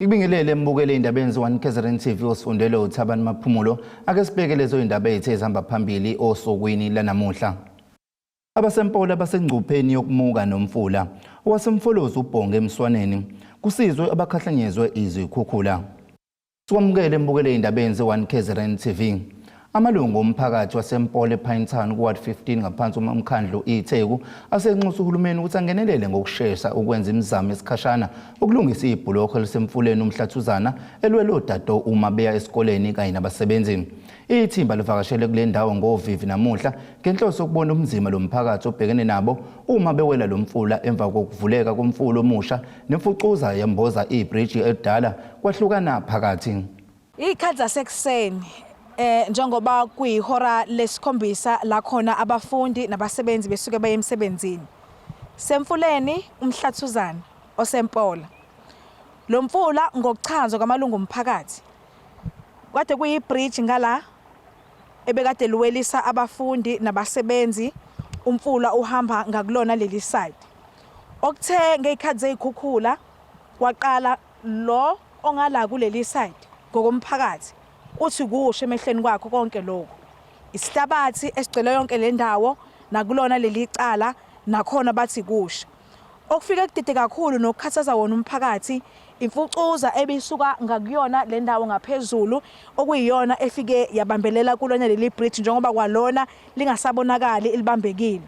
Ngibingelele mbukele indabeni ze-1 KZN TV osifundele uThabani Maphumulo. Ake sibheke lezo indaba ezithe ezihamba phambili osukwini lanamuhla. AbaseMpola basengcupheni yokumuka nomfula. OwaseMfolozi ubhonge emswaneni. Kusizwe abakhahlanyezwe izikhukhula. Sikwamukele mbukele indabeni ze-1 KZN TV. Amalungu omphakathi waseMpole ePinetown kuWard 15 ngaphansi komkhandlu iTheku asenxusa uhulumeni ukuthi angenelele ngokushesha ukwenza imizamo yesikhashana ukulungisa ibhuloho elisemfuleni uMhlathuzana elwele odado uma beya esikoleni kanye nabasebenzi. Ithimba livakashele kule ndawo ngovivi namuhla ngenhloso yokubona ubunzima lo mphakathi obhekene nabo uma bewela lo mfula emva kokuvuleka komfula omusha nemfucuza yamboza ibhriji elidala kwahlukana phakathi. Izikhathi zasekuseni njengoba kuyihora lesikhombisa la khona abafundi nabasebenzi besuke beye emsebenzini. Semfuleni uMhlathuzana oseMpola. Lo mfula ngokuchazwa kwamalungu omphakathi kade kuyibridge ngala ebekade luwelisa abafundi nabasebenzi umfula uhamba ngakulona leli side. Okuthe ngezikhathi zezikhukhula kwaqala lo ongala kuleli side ngokomphakathi uthi kusho emehlweni kwakho konke lokhu. Isihlabathi esigcwele yonke le ndawo nakulona leli cala nakhona bathi kusha. Okufike kudide kakhulu nokukhathaza wona umphakathi imfucuza ebisuka ngakuyona le ndawo ngaphezulu okuyiyona efike yabambelela kulona leli bridge njengoba kwalona lingasabonakali libambekile.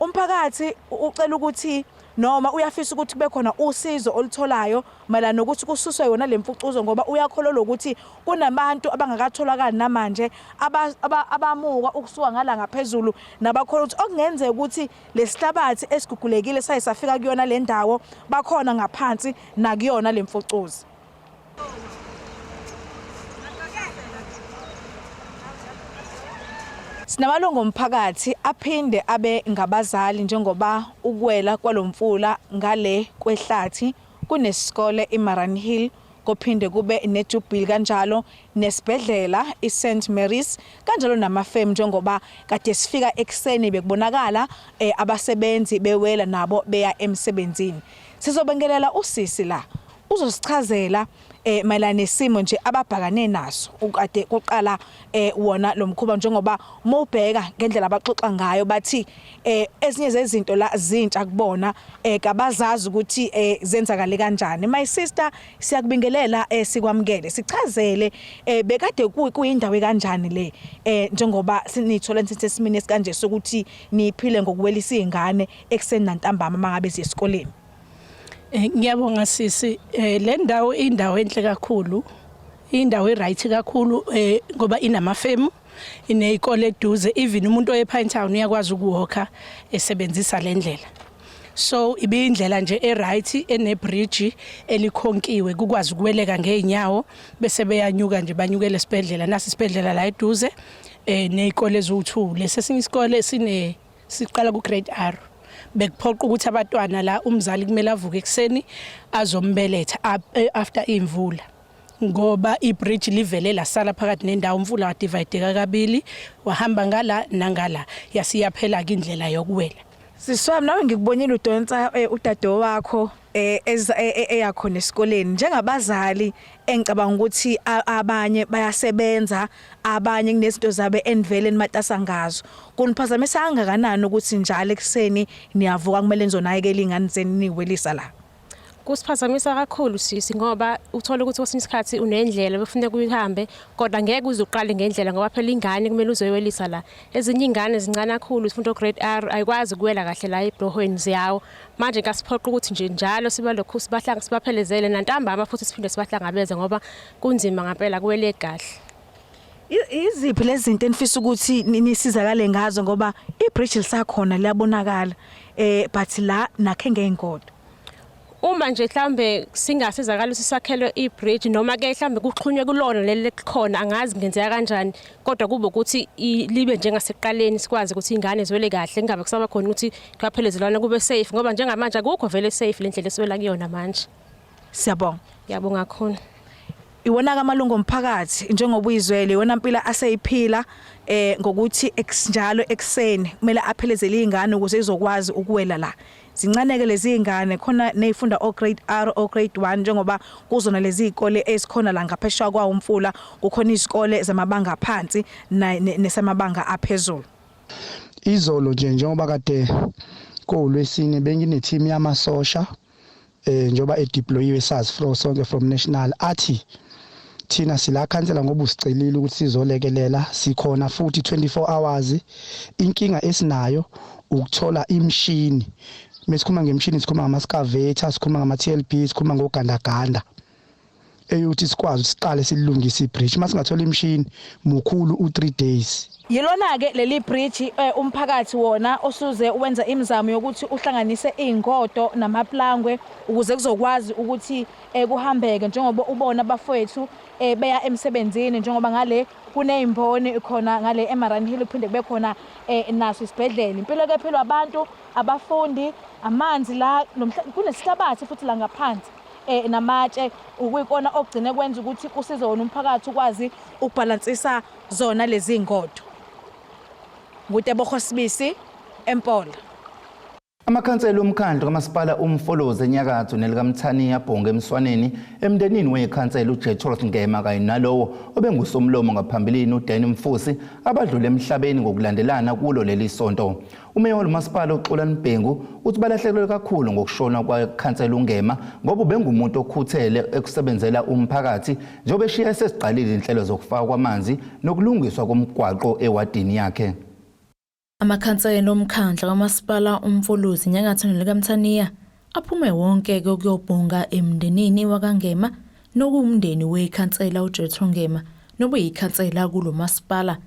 Umphakathi ucela ukuthi noma uyafisa ukuthi kube khona usizo olutholayo mayelana nokuthi kususwe yona le mfucuzo ngoba uyakholelwa ukuthi kunabantu abangakatholakali namanje abamuka ukusuka ngala ngaphezulu nabakholwa ukuthi okungenzeka ukuthi lesihlabathi esigugulekile saye safika kuyona le ndawo bakhona ngaphansi nakuyona le mfucuza. Sinamalungu omphakathi aphinde abe ngabazali njengoba ukuwela kwalomfula ngale kwehlathi kunesikole iMaran Hill kophinde kube neJubilee kanjalo nesibhedlela iSt Mary's kanjalo namafemu njengoba kade sifika ekuseni bekubonakala eh, abasebenzi bewela nabo beya emsebenzini. Sizobengelela usisi la uzosichazela mayelana nesimo nje ababhakane naso ukade kuqala wona lo mkhuba njengoba mawubheka ngendlela abaxoxa ngayo bathi ezinye zezinto la zintsha kubona kabazazi ukuthi zenzakale kanjani. My sister, siyakubingelela, sikwamukele, sichazele bekade kuyindawo kanjani le njengoba sinithola nisesimini esikanje sokuthi niphile ngokuwelisa izingane ekuseni nantambama mangabe ziye esikoleni. Ngiyabonga sisi, le ndawo indawo enhle kakhulu, indawo e-right kakhulu ngoba inamafemu, iney'kole eduze, even umuntu oye ePinetown uyakwazi ukuwalka esebenzisa le ndlela. So ibiyindlela nje e-right enebridge elikhonkiwe kukwazi ukuweleka ngey'nyawo bese beyanyuka nje banyukele esibhedlela. Nasi isibhedlela la eduze ney'kole eziwu-2. Lesi esinye isikole sine siqala ku-grade R. Bekuphoqa ukuthi abatwana la umzali kumele avuke ekuseni azombeletha after imvula ngoba ibridge livele lasala phakathi nendawo, umfula wadivayideka kabili wahamba ngala nangala, yasiyaphela ke indlela yokuwela. Sisi wami, nawe ngikubonile udonsa udade wakho eyakhona esikoleni. Njengabazali engicabanga ukuthi abanye bayasebenza, abanye kunezinto zabo enivele nimatasa ngazo. Kuniphazamisa kangakanani ukuthi njalo ekuseni niyavuka kumele nizonakekela iy'ngane zenu niyiwelisa la? Kusiphazamisa kakhulu sisi ngoba uthola ukuthi kwesinye isikhathi unendlela befuneka uyihambe kodwa ngeke uze uqale ngendlela ngoba phela ingane kumele uzoyiwelisa la. Ezinye iy'ngane zincane kakhulu zifunda o-grade R ayikwazi ukuwela kahle la ebhulohweni ziyawa. Manje ngasiphoqa ukuthi nje njalo sibalokhu sibahlanga sibaphelezele nantambama futhi siphinde sibahlangabeze ngoba kunzima ngampela kuwele kahle. Iziphi lezi zinto enifisa ukuthi nisizakale ngazo ngoba ibridge lisakhona liyabonakala but la nakhe ngeyingodo? Uma nje mhlambe singasizakala ukuthi sakhelwe ibridge noma ke mhlambe kuxhunywe kulona leli likhona, angazi kungenzeka kanjani kodwa kube ukuthi libe njengasekuqaleni sikwazi ukuthi ingane ziwele kahle kungabe kusaba khona ukuthi kuyaphelezelwana kube safe ngoba njengamanje akukho vele safe le ndlela esiwela kuyona manje. Siyabonga. Ngiyabonga kakhulu. Iwona-ke amalungu omphakathi njengoba uyizwele iwona mpilo aseyiphila eh ngokuthi njalo ekuseni kumele aphelezele izingane ukuze izokwazi ukuwela la. Zincaneke lezi zingane khona nezifunda o grade R o grade 1 njengoba kuzona lezi zikole ezikhona la ngaphesheya kwawo umfula kukhona izikole zamabanga aphansi nesamabanga aphezulu. Izolo nje njengoba kade kuwulwesine bengine-team yamasosha njengoba edeployiwe sazi flow sonke from national athi thina sila khansela ngoba usicelile ukuthi sizolekelela sikhona futhi 24 hours. Inkinga esinayo ukuthola imishini. Mesikhuluma ngemishini sikhuluma ngama-excavator, sikhuluma ngama-TLB, sikhuluma ngogandaganda eyokuthi sikwazi ukuthi siqale silungise ibridge. Masingathola imishini mukhulu u3 days. Yilona-ke leli bridge umphakathi wona osuze wenza imizamo yokuthi uhlanganise iy'ngodo namaplangwe ukuze kuzokwazi ukuthi kuhambeke njengoba ubona abafowethu beya emsebenzini njengoba ngale kuney'mboni khona ngale eMariannhill kuphinde kube khona naso isibhedlela. Impilo ke ephilwa abantu, abafundi, amanzi la kunesihlabathi futhi la ngaphansi namatshe ukuyikona okugcine kwenza ukuthi kusize wona umphakathi ukwazi ukubhalansisa zona lezi ngodo. NguTebogo Sibisi eMpola. Amakhansela omkhandlu kamasipala uMfolozi eNyakatho nelikaMthaniya Bhongo emswaneni emndenini wekhansela uJetros Ngema kanye nalowo obengusomlomo ngaphambilini uDan Mfusi abadlule emhlabeni ngokulandelana kulo leli sonto. Umeya walomasipala uXolani Bhengu uthi balahlekelwe kakhulu ngokushona kwekhansela uNgema ngoba ubengumuntu okhuthele ekusebenzela umphakathi njengoba eshiya esesiqalile inhlelo zokufakwa kwamanzi nokulungiswa komgwaqo ewadini yakhe. Amakhansela omkhandlu kamasipala uMfolozi Nyakatho nelikaMthaniya aphume wonke ukuyobhonga emndenini wakaNgema nokuwumndeni wekhansela uJethro Ngema nobeyikhansela kulo masipala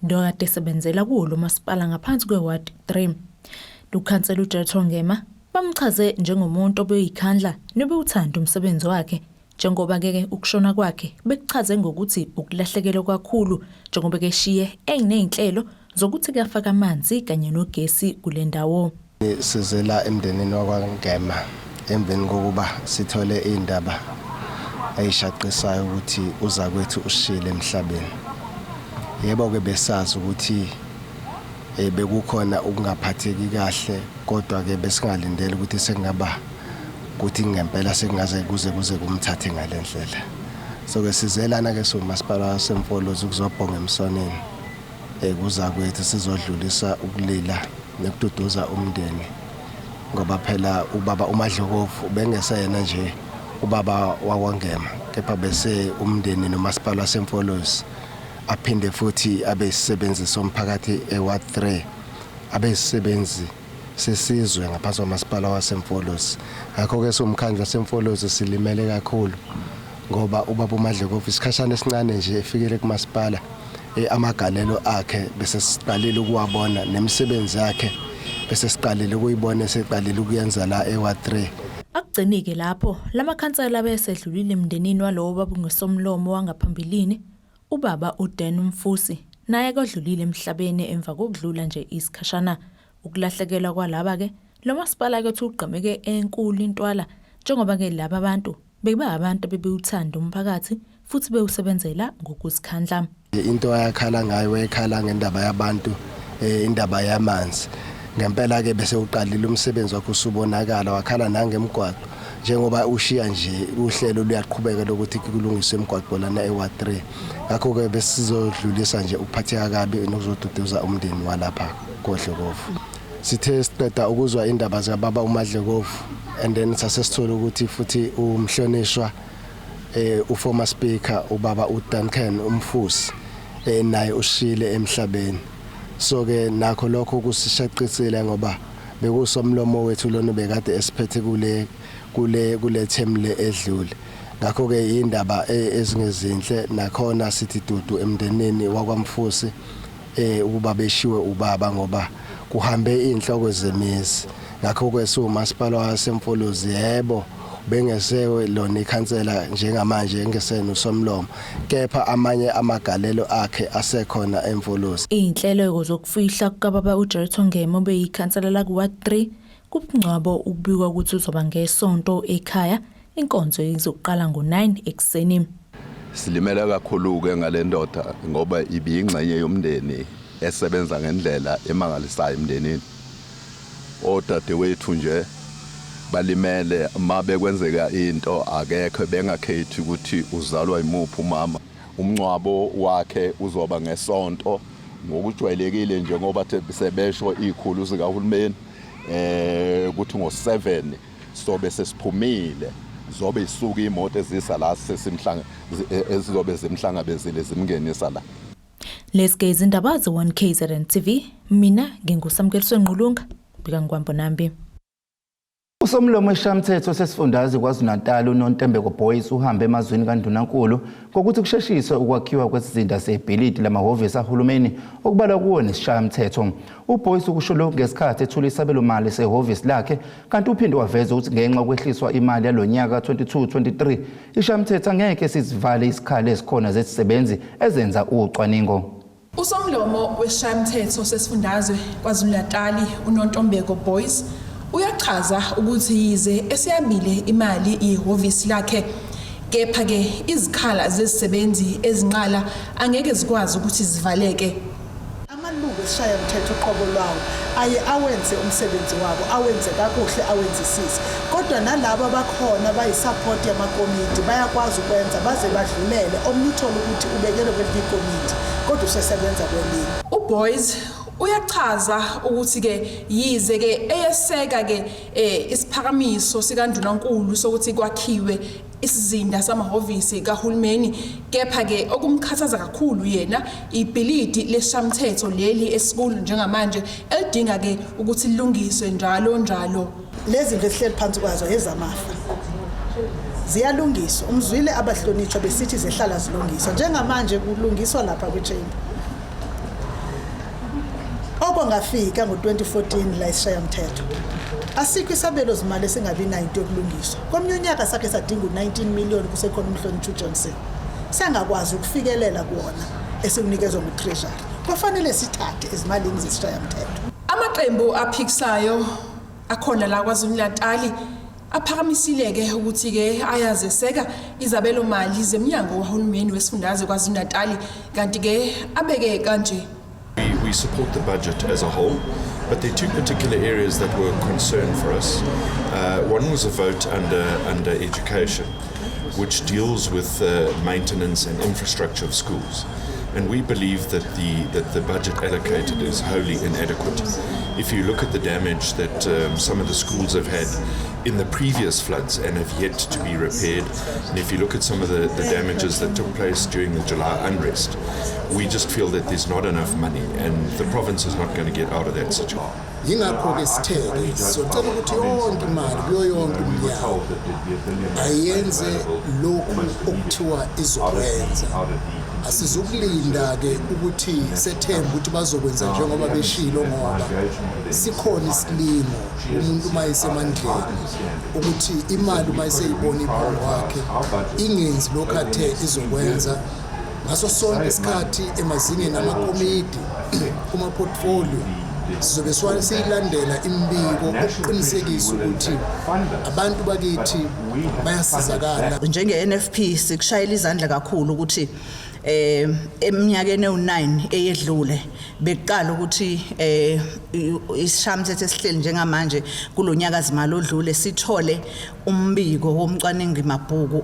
nokade esebenzela kuwo lo masipala ngaphansi kwe-Ward 3. Ukhansela uJethro Ngema bamchaze njengomuntu obeyikhandla nobewuthanda umsebenzi wakhe njengoba-ke ukushona kwakhe bekuchaze ngokuthi ukulahlekelwa kakhulu njengoba keshiye eney'nhlelo zokuthi kuyafaka amanzi kanye nogesi kule ndawo. Sizela emndenini wakwaNgema emveni kokuba sithole iy'ndaba ey'shaqisayo ukuthi uzakwethu ushile emhlabeni. Yebo-ke besazi ukuthi bekukhona ukungaphatheki kahle kodwa-ke besingalindele ukuthi sekungaba ukuthi ngempela sekungaze kuze kuze kumthathe ngale ndlela. So-ke sizelana-ke siwumasipala waseMfolozi ukuzobhonga emswaneni kuzakwethu sizodlulisa ukulila nokududuza umndeni ngoba phela ubaba uMadlokovu ubengeseyena nje ubaba wakwaNgema kepha bese umndeni nomasipala waseMfolozi aphinde futhi abe isisebenzi somphakathi eWard 3 abe isisebenzi sesizwe ngaphansi kwamasipala waseMfolozi. Ngakho-ke siwumkhandlu waseMfolozi silimele kakhulu ngoba ubaba uMadlokovu isikhashana esincane nje efikele kumasipala amagalelo akhe bese siqalile ukuwabona nemisebenzi yakhe bese siqalile ukuyibona eseqalile ukuyenza la eWard 3. Akugcinike lapho, lamakhansela besedlulile emndenini walowo babungesomlomo wangaphambilini ubaba uDan Mfusi naye kodlulile emhlabeni emva kokudlula nje isikhashana. Ukulahlekelwa kwalaba-ke lo masipala-ke uthi ugqemeke enkulu intwala njengoba-ke laba bantu bekuba abantu abebewuthanda umphakathi futhi bewusebenzela ngokuzikhandla. Into ayakhala ngayo wayekhala ngendaba yabantu indaba yamanzi. Ngempela ke bese uqalile umsebenzi wakhe usubonakala wakhala nangemigwaqo njengoba ushiya nje uhlelo luyaqhubeka lokuthi kulungiswe imigwaqo lana eWard 3. Ngakho ke besizodlulisa nje ukuphatheka kabi nokuzoduduza umndeni walapha koDlokovu. Sithe siqeda ukuzwa indaba zikababa uMadlokovu and then sasesithola ukuthi futhi umhlonishwa uformer speaker ubaba uDuncan Umfusi naye ushile emhlabeni. So ke nakho lokho kusishaqisile ngoba bekusomlomo wethu lona bekade esiphethe kule kule kule term le edlule. Ngakho ke indaba ezingezinhle nakhona sithi dudu emndenini wakwaMfusi ukuba beshiwe ubaba ngoba kuhambe inhloko zemizi. Ngakho ke siwumasipala waseMfolozi yebo bengesewe lona ikhansela njengamanje engesena usomlomo kepha amanye amagalelo akhe asekhona eMfolozi. Iy'nhlelo zokufihla kukababa uJerito Ngema obeyikhansela laku-Ward 3 kubungcwabo ukubikwa ukuthi uzoba ngesonto ekhaya. Inkonzo izoqala ngo-9 ekuseni. Silimele kakhulu-ke ngale ndoda ngoba ibiyingxenye yomndeni esebenza ngendlela emangalisayo emndenini. Odadewethu nje balimele uma bekwenzeka into akekho bengakhethi ukuthi uzalwa imuphi umama. Umngcwabo wakhe uzoba ngesonto ngokujwayelekile njengoba sebesho izikhulu zikahulumeni eh ukuthi ngo-7 sobe sesiphumile zobe isuka imoto ezisa la sesimhlanga ezizobe zimhlangabezile zimngenisa la. Lezi ke izindaba ze-1 KZN TV, mina nginguSamukeliso Ngqulunga, bika ngikwambonambi. Usomlomo wesishayamthetho sesifundazwe KwaZulu-Natal uNontembeko Boyce uhambe emazwini kaNdunankulu ngokuthi kusheshiswe ukwakhiwa kwesizinda sebhilidi lamahhovisi ahulumeni okubalwa kuwo nesishayamthetho. UBoyce ukusho lokhu ngesikhathi ethula isabelomali sehhovisi lakhe kanti uphinde waveza ukuthi ngenxa yokwehliswa imali yalo nyaka ka-22-23 isishayamthetho angeke sizivale isikhala ezikhona zezisebenzi ezenza ucwaningo. Usomlomo wesishayamthetho sesifundazwe KwaZulu-Natali uNontombeko Boyce uyachaza ukuthi yize eseyabile imali yehhovisi lakhe kepha-ke izikhala zezisebenzi ezinqala angeke zikwazi ukuthi zivaleke. Amalungu esishayamthetho uqobo lwawo aye awenze umsebenzi wabo, awenze kakuhle, awenzisise. Kodwa nalabo abakhona bayisapoti yamakomiti bayakwazi ukwenza baze badlulele, omnye uthole ukuthi ubekelwe kwelinye ikomiti kodwa usesebenza kwelinye. UBoyce uyachaza ukuthi-ke yize-ke eyeseka-ke eh, isiphakamiso sikandunankulu sokuthi kwakhiwe isizinda samahhovisi kahulumeni kepha-ke okumkhathaza kakhulu yena ibhilidi lesishamthetho leli esikulo njengamanje elidinga-ke ukuthi lilungiswe njalo njalo. Lezi zinto esihleli phansi kwazo ezamafa ziyalungiswa. Umzwile abahlonitshwa besithi zehlala zilungiswa. Njengamanje kulungiswa lapha kwi-chamber. Oko ngafika ngo-2014 la esishayamthetho asikho isabelo zimali esingabi nayo into yokulungiswa. Komnye unyaka sakhe sadinga u-19 million kusekhona umhlonishwa uJohnson, sangakwazi ukufikelela kuwona esiwunikezwa ngu-Treasury. Kwafanele sithathe ezimalini zesishayamthetho. Amaqembu aphikisayo akhona la KwaZulu-Natali aphakamisile-ke ukuthi-ke ayazeseka izabelo-mali zemnyango wahulumeni wesifundazwe KwaZulu-Natali kanti-ke abeke kanje. We support the budget as a whole, but there are two particular areas that were a concern for us. One was a vote under education, which deals with maintenance and infrastructure of schools. And we believe that the budget allocated is wholly inadequate. If you look at the damage that some of the schools have had in the previous floods and have yet to be repaired, and if you look at some of the damages that took place during the July unrest, we just feel that there's not enough money and the province is not going to get out of that situation. Yingakho-ke sithe-ke sizocela ukuthi yonke imali kuyo yonke iminyango ayenze lokhu okuthiwa izokwenza. Asizukulinda-ke ukuthi sethembe ukuthi bazokwenza njengoba beshilo, ngoba sikhona isilingo umuntu uma esemandleni ukuthi imali uma eseyibona iphambi kwakhe ingenzi lokhu athe izokwenza. Ngaso sonke isikhathi emazingeni amakomidi kuma-portfolio sizobe siyilandela imibiko ukuqinisekisa ukuthi abantu bakithi bayasizakala. Njenge-NFP sikushayela izandla kakhulu ukuthi eminyakeni ewu-9 eyedlule bekuqala ukuthi isishayamthetho esihleli njengamanje kulonyaka zimali odlule sithole umbiko womcwaningi mabhuku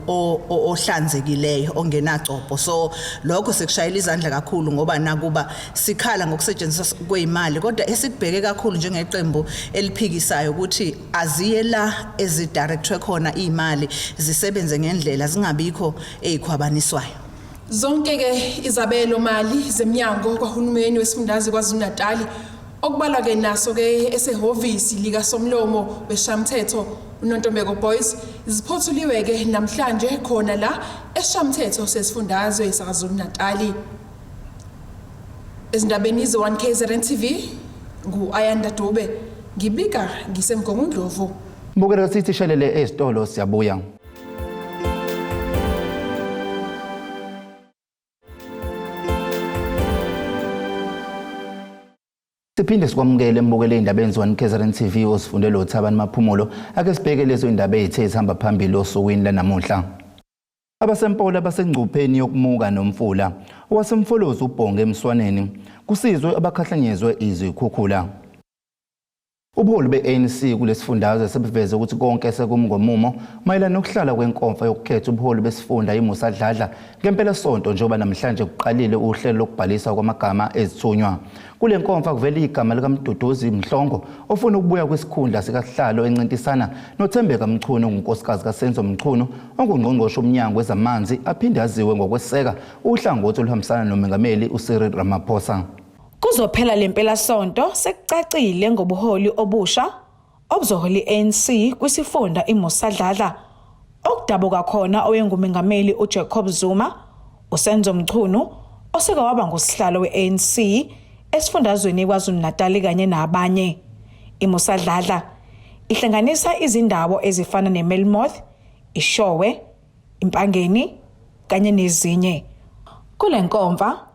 ohlanzekileyo ongenagcobho. So lokho sikushayela izandla kakhulu ngoba nakuba sikhala ngokusetshenziswa kweyimali, kodwa esikubheke kakhulu njengeqembu eliphikisayo ukuthi aziye la ezidirectwe khona iy'mali zisebenze ngendlela, zingabikho ey'khwabaniswayo. Zonke-ke izabelo mali zemnyango kwahulumeni wesifundazwe KwaZulu-Natali okubalwa-ke naso-ke esehhovisi likaSomlomo wesishayamthetho uNontombeko Boyce ziphothuliwe-ke namhlanje khona la esishayamthetho sesifundazwe saKwaZulu-Natali. Ezindabeni ze-1 KZN TV ngu-Ayanda Dube, ngibika ngiseMgungundlovu. Mbukelo sithi shelele esitolo, siyabuya. Siphinde sikwamukele mbukele ey'ndabeni ze-1 KZN TV osifundele uThabani Maphumulo. Ake sibheke lezo indaba ey'the zihamba phambili osukwini lanamuhla. Abasempola basengcupheni yokumuka nomfula. OwaseMfolozi ubhonge emswaneni. Kusizwe abakhahlanyezwe izikhukhula. Ubuholi be-ANC kulesifundazwe sebuveze ukuthi konke sekumi ngomumo mayelana nokuhlala kwenkomfa yokukhetha ubuholi besifunda iMusa Dladla ngempelasonto njengoba namhlanje kuqalile uhlelo lokubhaliswa kwamagama ezithunywa. Kule nkomfa kuvela igama likaMduduzi Mhlongo ofuna ukubuya kwisikhundla sikasihlalo encintisana noThembeka Mchunu ongunkosikazi kaSenzo Mchunu ongungqongqoshe womnyango wezamanzi aphinde aziwe ngokweseka uhlangothi oluhambisana nomengameli uCyril Ramaphosa. Kuzophela le mpelasonto sekucacile ngobuholi obusha obuzohola i-ANC kwisifunda iMusa Dladla okudabuka khona oyengumengameli uJacob Zuma, uSenzo Mchunu oseke waba ngusihlalo we-ANC esifundazweni iKwaZulu-Natal kanye nabanye. IMusa Dladla ihlanganisa izindawo ezifana neMelmoth, iShowe, iMpangeni kanye nezinye. Kule nkomfa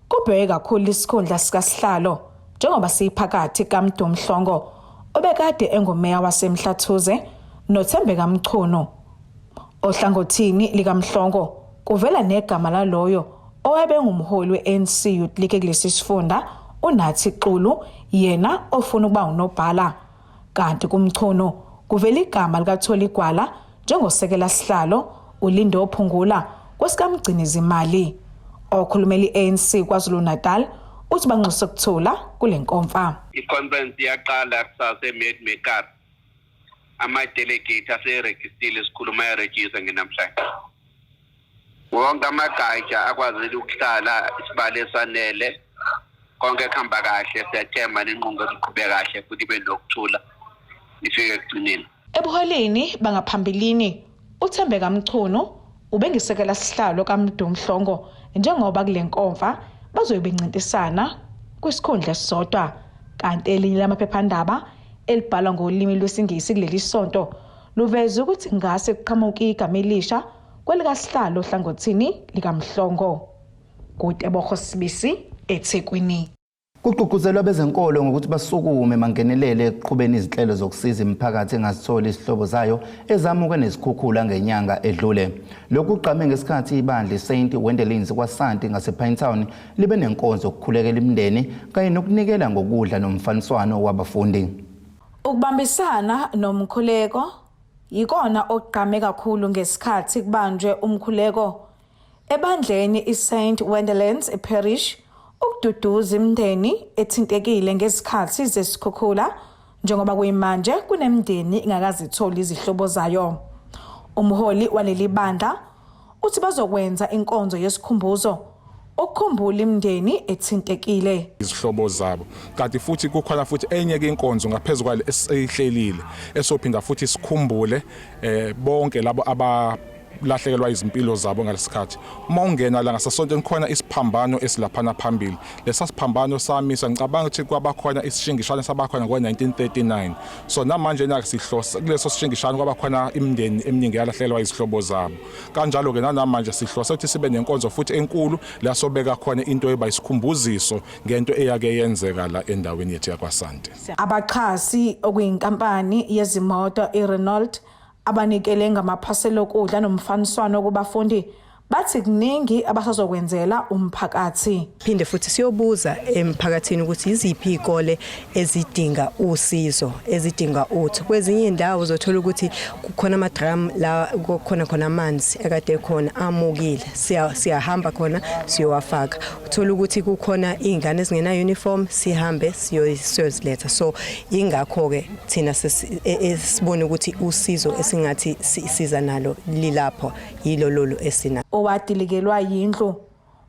kubheke kakhulu isikhundla sikasihlalo njengoba siphakathi kaMdu Mhlongo obekade engumeya waseMhlathuze noThembeka Mchunu. Ohlangothini likaMhlongo kuvela negama laloyo owabe engumholi we-ANC Youth League kulesi sifunda uNathi Xulu yena ofuna ukuba unobhala. Kanti kuMchunu kuvela igama likaTholi Gwala njengosekela sihlalo uLindo Phungula kwesikamgcini zimali. Okhulumela i-ANC KwaZulu-Natal uthi banxuse ukuthula kule nkomfa. I-conference iyaqala kusasa eMed Mekar. Ama-delegate aserejistile, sikhuluma ayarejista ngenamhlanje. Wonke amagatsha akwazile ukuhlala isibalo esanele, konke kuhamba kahle. Siyathemba nenqungo iqhube kahle futhi ibe nokuthula ifike ekugcineni. Ebuholini bangaphambilini uThembeka Mchunu ubengisekela sihlalo kaMdu Mhlongo njengoba kule nkomfa bazobe bencintisana kwisikhundla esisodwa. Kanti elinye lamaphephandaba elibhalwa ngolimi lwesiNgisi kuleli sonto luveze ukuthi ngase kuqhamuke igama elisha kwelikasihlalo ohlangothini likaMhlongo. KuTebogo Sibisi eThekwini. Kugqugquzelwa abezenkolo ngokuthi basukume bangenelele ekuqhubeni izinhlelo zokusiza imiphakathi engazitholi izihlobo zayo ezamuke nezikhukhula ngenyanga edlule. Lokhu kugqame ngesikhathi ibandla iSaint Wendelins kwaSanti ngasePinetown libe nenkonzo yokukhulekela imindeni kanye nokunikela ngokudla nomfaniswano wabafundi. Ukubambisana nomkhuleko yikona okugqame kakhulu ngesikhathi kubanjwe umkhuleko ebandleni iSaint Wendelins Parish ukududuza imindeni ethintekile ngezikhathi zesikhukhula njengoba kuyimanje kunemindeni ingakazitholi izihlobo zayo. Umholi waleli bandla uthi bazokwenza inkonzo yesikhumbuzo ukukhumbula imindeni ethintekile. Izihlobo zabo, kanti futhi kukhona futhi enye ke inkonzo ngaphezulu kwale esiyihlelile esophinda futhi sikhumbule bonke labo aba lahlekelwa izimpilo zabo ngalesikhathi. Uma ungena la ngasesontweni khona isiphambano esilaphana phambili. Lesa siphambano samiswa, ngicabanga ukuthi kwabakhona isishingishane sabakhona ngo-1939. So namanje na sihlosa kuleso sishingishane kwabakhona imindeni eminingi yalahlekelwa izihlobo zabo. Kanjalo ke nanamanje sihlose ukuthi sibe nenkonzo futhi enkulu la sobeka khona into eba isikhumbuziso ngento eyake yenzeka la endaweni yethu yakwaSanti. Abaxhasi okuyinkampani yezimoto iRenault abanikele ngamaphasela okudla nomfaniswano kubafundi bathi kuningi abasazokwenzela umphakathi. Phinde futhi siyobuza emphakathini ukuthi iziphi izikole ezidinga usizo, ezidinga utho. Kwezinye indawo uzothola ukuthi kukhona ama drum la kukhona khona amanzi akade khona amukile, siyahamba khona siyowafaka. Uthola ukuthi kukhona izingane ezingena uniform, sihambe siyoziletha. So ingakho ke thina sesibone ukuthi usizo esingathi siza nalo lilapho yilo lolu esina. Owadilikelwa yindlu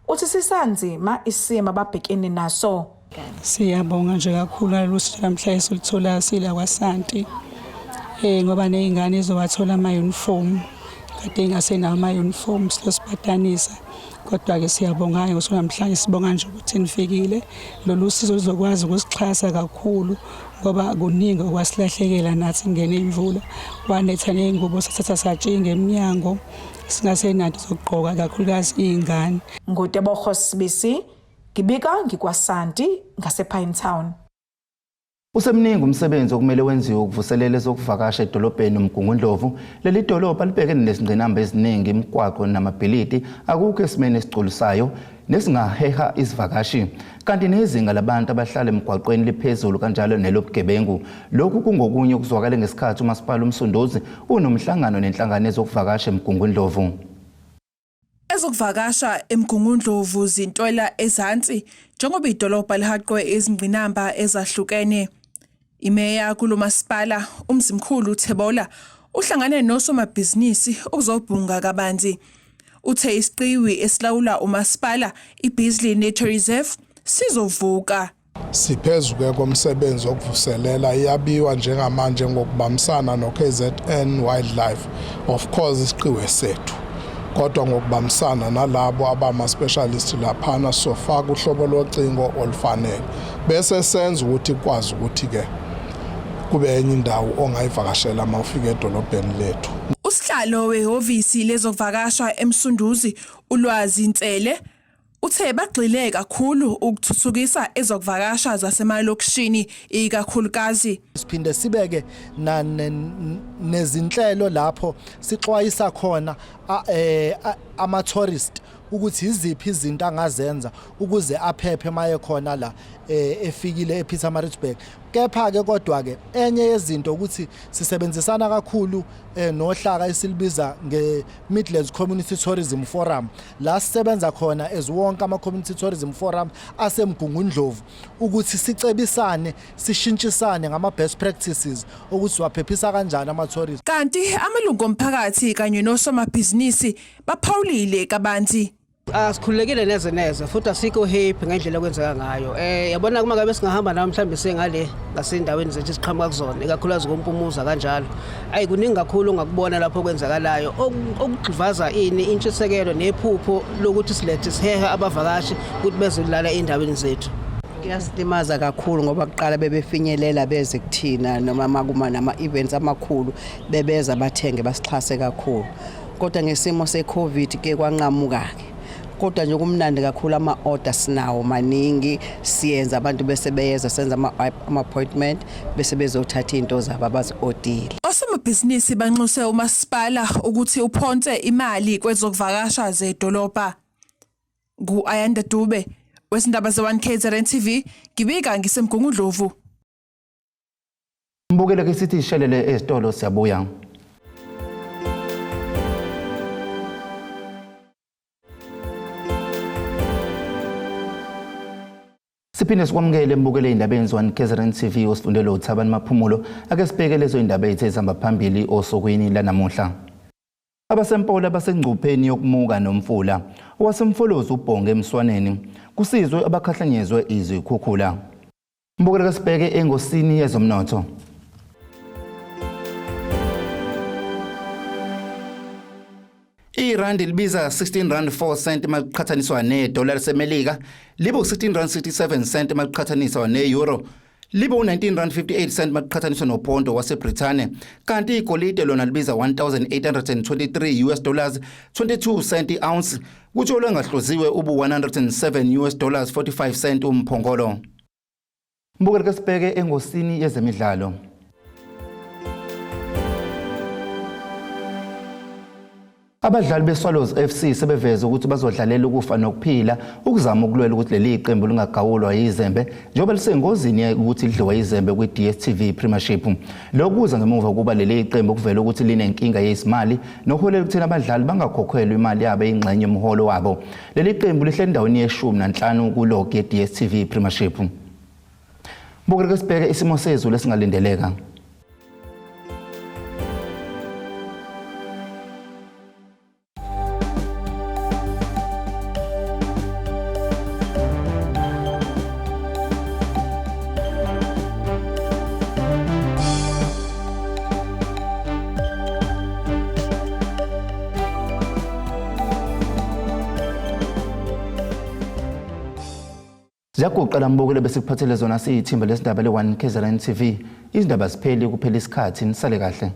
uthi sisanzima isimo ababhekene naso. Siyabonga nje kakhulu ngalolu sizo namhlanje esiluthola sila kwaSanti, ngoba nezingane izowathola ama-uniform kade ingasenawo ama-uniform, silosibadanisa. Kodwa-ke siyabonga ngosuku namhlanje, sibonga nje ukuthi nifikile. Lolu sizo luzokwazi ukusixhasa kakhulu ngoba kuningi okwasilahlekela nathi. Ngene imvula kwanetha ney'ngubo, sathatha satshinga emnyango, singasenato zokugqoka, kakhulukazi iy'ngane. NguTebogo Sibisi ngibika ngikwaSanti ngasePinetown. Usemningi umsebenzi okumele wenziwe ukuvuselela ezokuvakasha edolobheni uMgungundlovu. Leli dolobha libhekene nezingqinamba eziningi, imigwaqo namabhilidi akukho esimeni esigculisayo nesingaheha izivakashi. Kanti nezinga labantu abahlala emgwaqweni liphezulu kanjalo nelobugebengu. Lokhu kungokunye okuzwakale ngesikhathi uMasipala uMsunduzi unomhlangano nenhlangano ezokuvakasha eMgungundlovu. Ezokuvakasha eMgungundlovu zintwela ezansi njengoba idolobha lihaqwe izingqinamba ezahlukene. Imeya kulo masipala uMzimkhulu Thebolla uhlangane nosomabhizinisi ukuzobhunga kabanzi. Uthe isiqiwi esilawula umasipala iBeasley Nature Reserve sizovuka. Siphezu ke komsebenzi wokuvuselela iyabiwa njengamanje ngokubambisana no-KZN Wildlife, of course isiqiwe sethu, kodwa ngokubambisana nalabo abama-specialist laphana sofaka uhlobo locingo olufanele bese senza ukuthi kwazi ukuthi-ke kube enye indawo ongayivakashela uma ufika edolobheni lethu. Usihlalo wehhovisi lezokuvakasha eMsunduzi uLwazi Ntsele uthe bagxile kakhulu ukuthuthukisa ezokuvakasha zasemalokishini ikakhulukazi. Siphinde sibeke nezinhlelo lapho sixwayisa khona ama-tourist ukuthi iziphi izinto angazenza ukuze aphephe maye khona la efikile ePietermaritzburg. Kepha-ke kodwa-ke enye yezinto ukuthi sisebenzisana kakhulu nohlaka esilibiza nge-Midlands Community Tourism Forum, la sisebenza khona as wonke ama-Community Tourism Forum aseMgungundlovu ukuthi sicebisane, sishintshisane ngama-best practices ukuthi siwaphephisa kanjani ama-tourist. Kanti amalungu omphakathi kanye nosomabhizinisi baphawulile kabanzi. Asikhululekile neze neze futhi asikho happy ngendlela okwenzeka ngayo. Yabona kuma ngabe singahamba nawe mhlawumbe sengale ngasendaweni zethu esiqhamuka kuzona, ikakhulukazi koMpumuza kanjalo. Ayi kuningi kakhulu ongakubona lapho okwenzakalayo okugxivaza ini intshisekelo nephupho lokuthi silethe sihehe abavakashi ukuthi bezolala endaweni zethu. Kuyasilimaza kakhulu ngoba kuqala bebefinyelela beze kuthina noma makuma nama-events amakhulu bebeza bathenge basixhase kakhulu. Kodwa ngesimo se-COVID ke kwanqamuka-ke. Kodwa nje kumnandi kakhulu, ama-order sinawo maningi, siyenza abantu bese beyeza senza ama-appointment bese bezothatha iy'nto zabo abazi-odile. Osomabhizinisi banxuse umasipala ukuthi uphonse imali kwezokuvakasha zedolobha. Ngu-Ayanda Dube wezindaba ze-1 KZN TV, ngibika ngiseMgungundlovu. Mbukele ke sithi ishelele ezitolo, siyabuya. Siphinde sikwamukele mbukele indaba enziwa KZN TV osifundelo uThabani Maphumulo. Ake sibheke lezo indaba ezithe zihamba phambili osukwini lanamuhla. Abasempola basengcupheni yokumuka nomfula. OwaseMfolozi ubhonge emswaneni kusizwe abakhahlanyezwe izikhukhula. Mbukele ke sibheke engosini yezomnotho. Irandi libiza 16 rand 4 cent maliqhathaniswa nedola laseMelika, libe u16 rand 67 cent maliqhathaniswa ne-euro, libe u19 rand 58 cent maliqhathaniswa noponto waseBrithani, kanti igolide lona libiza 1823 US dollars 22 cent i-ounce, kutsho olwengahloziwe ubu 107 US dollars 45 cent umphongolo. Mbukele ke sibheke engosini yezemidlalo. Abadlali beSwallows FC sebeveze ukuthi bazodlalela ukufa nokuphila ukuzama ukulwela ukuthi leli qembu lingagawulwa yizembe njengoba lisengozini ukuthi lidliwe yizembe kwi-DStv Premiership. Lokhu kuza ngemuva kokuba leli qembu kuvele ukuthi linenkinga yezimali nokuholela ekutheni abadlali bangakhokhelwa imali yabo eyingxenye yomholo wabo. Leli qembu lihleli endaweni ye-15 kulog ye-DStv Premiership. Mbukele ke sibheke isimo sezulu esingalindeleka. Ziyaguqa lambukele besikuphathele zona siyithimba lesindaba le-1 KZN TV. Izindaba zipheli kuphela isikhathi, nisale kahle.